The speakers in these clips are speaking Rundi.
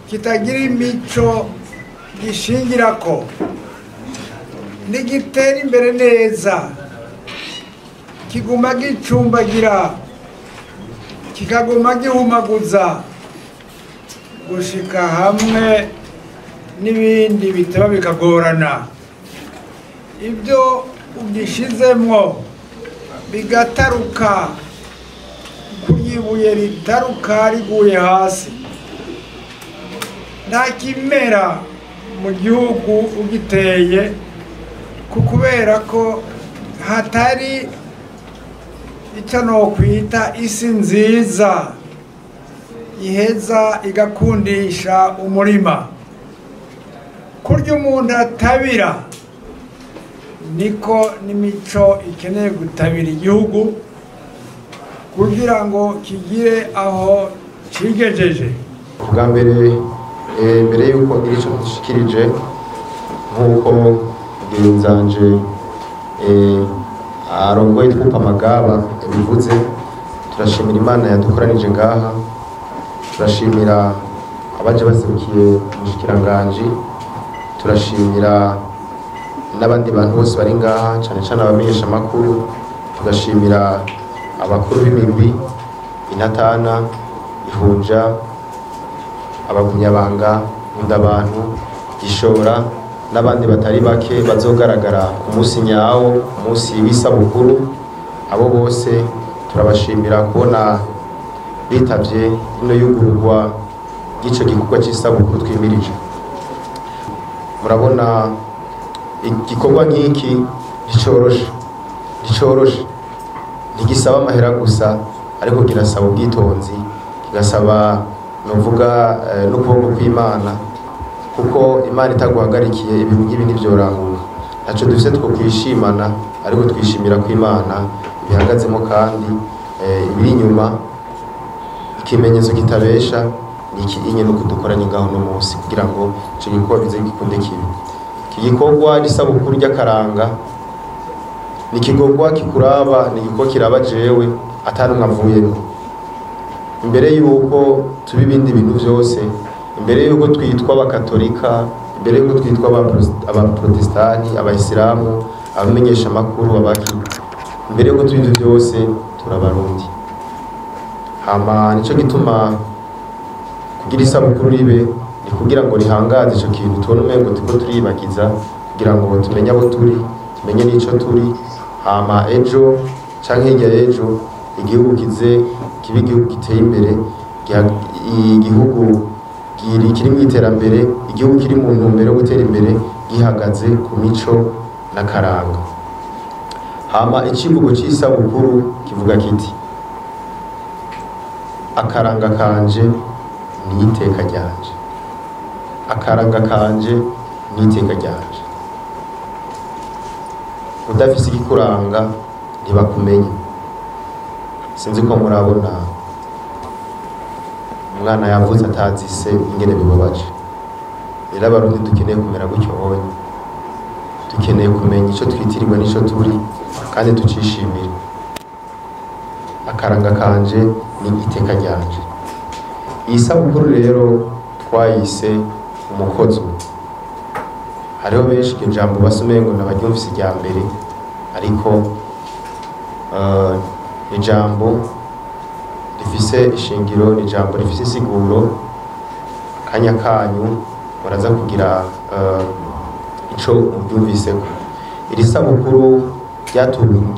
Kitagira imico gishingirako ntigitera imbere neza, kiguma gicumbagira, kikaguma gihumaguza gushika hamwe n'ibindi bitaba bikagorana. Ibyo ugishizemwo bigataruka, kuryibuye ritaruka riguye hasi. Nta kimera mu gihugu ugiteye, kubera ko hatari icyo nokwita isi nziza iheza igakundisha umurima. Kurya umuntu atabira niko n'imico ikeneye gutabira igihugu kugira ngo kigire aho cigejeje. Bwa mbere, mbere yuko ngira ico nshikirije, nk'uko mugenzanje arongoye Twupa Amagaba yabivuze, turashimira Imana yadukoranije ngaha, turashimira abaje baserukiye umushikiranganji, turashimira n'abandi bantu bose bari ngaha, cane cane abamenyesha makuru, tugashimira abakuru b'imigwi Intatana, Ihunja, Abagumyabanga, Nkundabantu, Gishora n'abandi batari bake bazogaragara ku munsi nyawo, ku munsi w'isabukuru. Abo bose turabashimira kubona bitavye ino yugururwa ry'ico gikorwa c'isabukuru twimirije. Murabona igikorwa nk'iki nticoroshe, nticoroshe, ntigisaba amahera gusa, ariko kirasaba ubwitonzi, kigasaba novuga n'ukuboko kw'Imana, kuko Imana itaguhagarikiye ibintu nk'ibi ntivyoranguka. Ntaco dufise two kwishimana, ariko twishimira ko Imana ibihagazemo, kandi ibiri inyuma ikimenyetso kitabesha ni iki inye nuko dukoranye ngaho no munsi kugira ngo ico gikorwa bize gikunde kibe. Iki gikorwa n'isabukuru ry'akaranga ni igikorwa kikuraba, ni igikorwa kiraba jewe atanumwe avuyemo. Imbere yuko tuba ibindi bintu vyose, imbere yuko twitwa abakatolika, imbere yuko twitwa abaprotestani, abayisilamu, abamenyesha amakuru, abaki, imbere yuko tuba ivyo vyose turabarundi. Hama nico gituma kugira isabukuru ribe ni kugira ngo rihangaze ico kintu tubona umengo turiko turibagiza, kugira ngo tumenye abo turi, tumenye n'ico turi. Hama ejo canke hirya y'ejo igihugu kize kibe igihugu giteye imbere, igihugu kiri mu iterambere, igihugu kiri mu ntumbero yo gutera imbere gihagaze ku mico n'akaranga. Hama icivugo c'isabukuru kivuga kiti: akaranga kanje ni iteka ryanje, akaranga kanje ni iteka ryanje. Udafise igikuranga ntibakumenye. Sinzi ko murabona umwana yavutse atazi se ingene bibabaje. Rero abarundi dukeneye kumera gutyo honye, dukeneye kumenya ico twitirirwa n'ico turi kandi tucishimire. Akaranga kanje ni iteka ryanje. Iyi sabukuru rero twayise umukozo. Hariho benshi iryo jambo basomeye ngo nabaryumvise irya mbere, ariko ijambo rifise ishingiro, ni ijambo rifise insiguro. Akanya kanyu muraza kugira ico muryumviseko. Iri sabukuru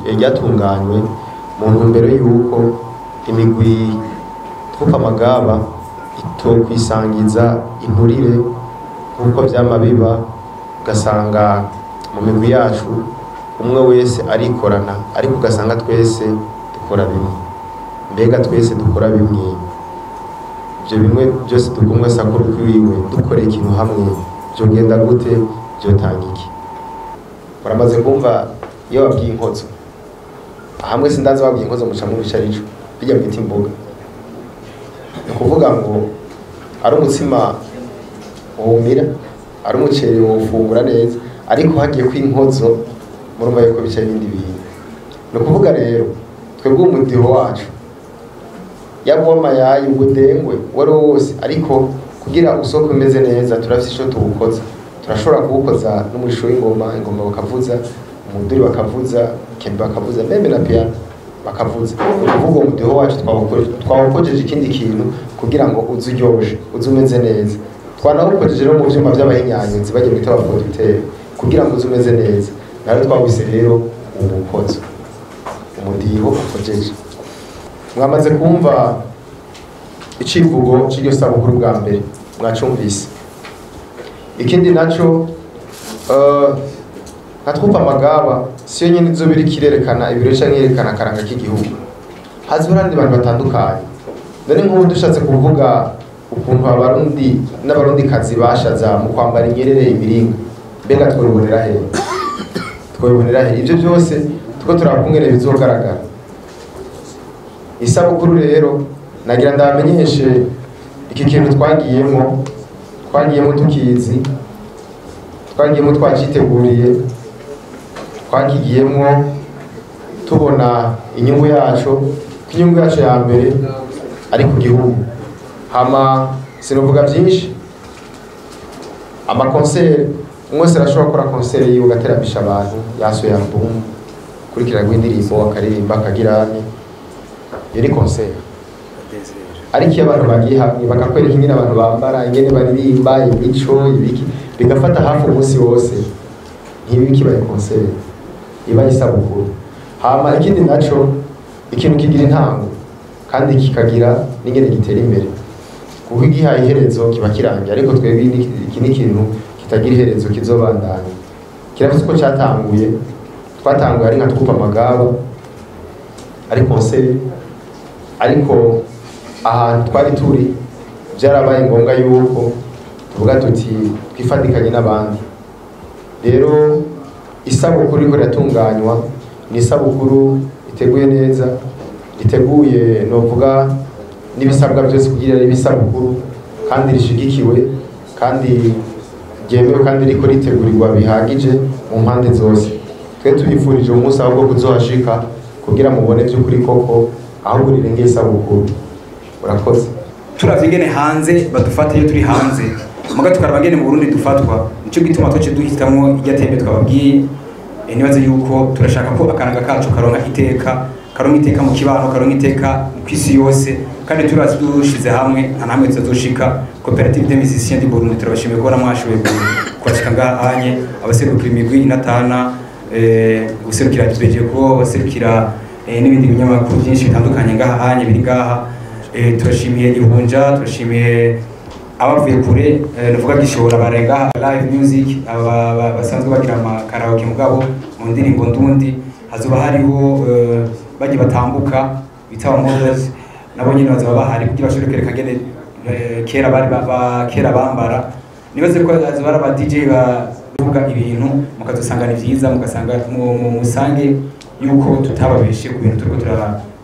ryatunganywe mu ntumbero y'uko imigwi Twupa Amagaba itokwisangiza inturire nk'uko vyama biba, ugasanga mu migwi yacu umwe wese arikorana, ariko ugasanga twese dukora bimwe. Mbega twese dukora bimwe, ivyo bimwe byose dukumwe sakuru kwiwe, dukoreye ikintu hamwe vyogenda gute? Vyotanga iki? Muramaze kumva iyo babwiye inkozo hamwe, sindanze babwiye inkozo muca mwumva arico bijya mwita imboga. Ni ukuvuga ngo ari umutsima wumira, ari umuceri wofungura neza, ariko hagiye kw'inkozo murumva yuko bica ibindi bintu. Ni ukuvuga rero twebwe umudiho wacu yaba uw'amayayi, ubudengwe, uwo ari wo wose, ariko Kugira usoko umeze neza turafise ico tuwukoza, turashobora kuwukoza n'umurisho w'ingoma, ingoma bakavuza, umuduri bakavuza, kembe bakavuza, meme na piano bakavuza. Ukuvuga umudiho wacu twawukojeje ikindi kintu kugira ngo uze uryoshe, uze umeze neza. Twanawukojeje no mu vyuma vy'abahinyanyuzi bagiye bita abaproducteur kugira ngo uze umeze neza. Nayo twawise rero umukozo, umudiho ukojeje. Mwamaze kumva icivugo c'iryo sabukuru bwa mbere, mwacumvise. Ikindi naco nka Troupe Amagaba siyo nyene izoba iriko irerekana ibirori canke yerekana akaranga k'igihugu, hazoba n'abandi bantu batandukanye. None nk'ubu dushatse kuvuga ukuntu abarundi n'abarundikazi bashaza mu kwambara inyerere imiringa, mbega twobibonera hehe? Twobibonera hehe? Ivyo byose tuko turakungene bizogaragara. Isabukuru rero nagira ndabamenyeshe iki kintu twagiyemo tukizi, twagiyemo twaciteguriye, twakigiyemo tubona inyungu yacu, ko inyungu yacu ya mbere ari ku gihugu. Hama sinovuga byinshi, amakonseri umwe wese arashobora gukora konseri yiwe agateramisha abantu, yasohoye album, kurikira rw'indirimbo akaririmba akagirane, iyo ni konseri. Ariko iyo abantu bagiye hamwe bakakwereka ingene abantu bambara, ingene baririmba, imico, ibiki, bigafata hafi umunsi wose, ntibiba kibaye konseri, iba isabukuru. Hama ikindi naco, ikintu kigira intango kandi kikagira n'ingene gitera imbere, kuko igihaye iherezo kiba kirangiye. Ariko twebwe iki ni ikintu kitagira iherezo, kizobandanya. Kirafise uko cyatanguye, twatanguye ari nka Troupe Amagaba, ari konseri, ariko ahantu twari turi byarabaye ngombwa yuko tuvuga tuti twifatikanye n'abandi. Rero isabukuru iriko iratunganywa ni isabukuru iteguye neza, iteguye novuga n'ibisabwa byose kugira ari isabukuru kandi rishigikiwe kandi ryemewe kandi riko ritegurirwa bihagije mu mpande zose. Twe tubifurije umunsi ahubwo kuzohashika kugira mubone by'ukuri koko ahubwo rirengeye isabukuru. Urakoze. Turavye ingene hanze badufata iyo turi hanze, muga tukaraba ngene mu Burundi dufatwa, nico gituma twace duhitamwo irya tembe twababwiye. Nibaze yuko turashaka ko akaranga kacu karonka iteka, karonka iteka mu kibano, karonka iteka kw'isi yose, kandi turazi dushize hamwe nta namwe tuzoshika. Coopérative des musiciens du Burundi turabashimiye kubona mwashoboye kwashika ngaha anye, abaserukira imigwi inatana, guserukira Tubejeko, abaserukira n'ibindi binyamakuru byinshi bitandukanye ngaha anye biri ngaha. Turashimiye Ihunja, turashimiye abavuye kure, nuvuga gishora barenga live music, aba basanzwe bagira ama karaoke mugabo mu ndirimbo ndundi hazoba hariho bagiye batambuka bitaba models, nabo nyine bazoba bahari kugira bashobore kwereka ngene kera bari kera bambara. Nibaze ko hazoba hari aba DJ bavuga ibintu mukazosanga ni vyiza, mugasanga musange yuko tutababeshe ku bintu turiko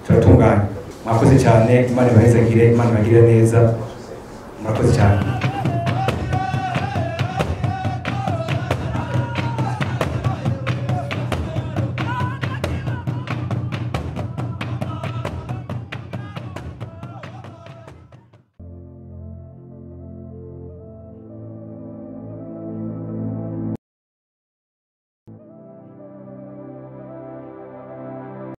turatunganya. Mwakoze cyane, Imana ibahezagire, Imana ibagirire neza. Murakoze cyane.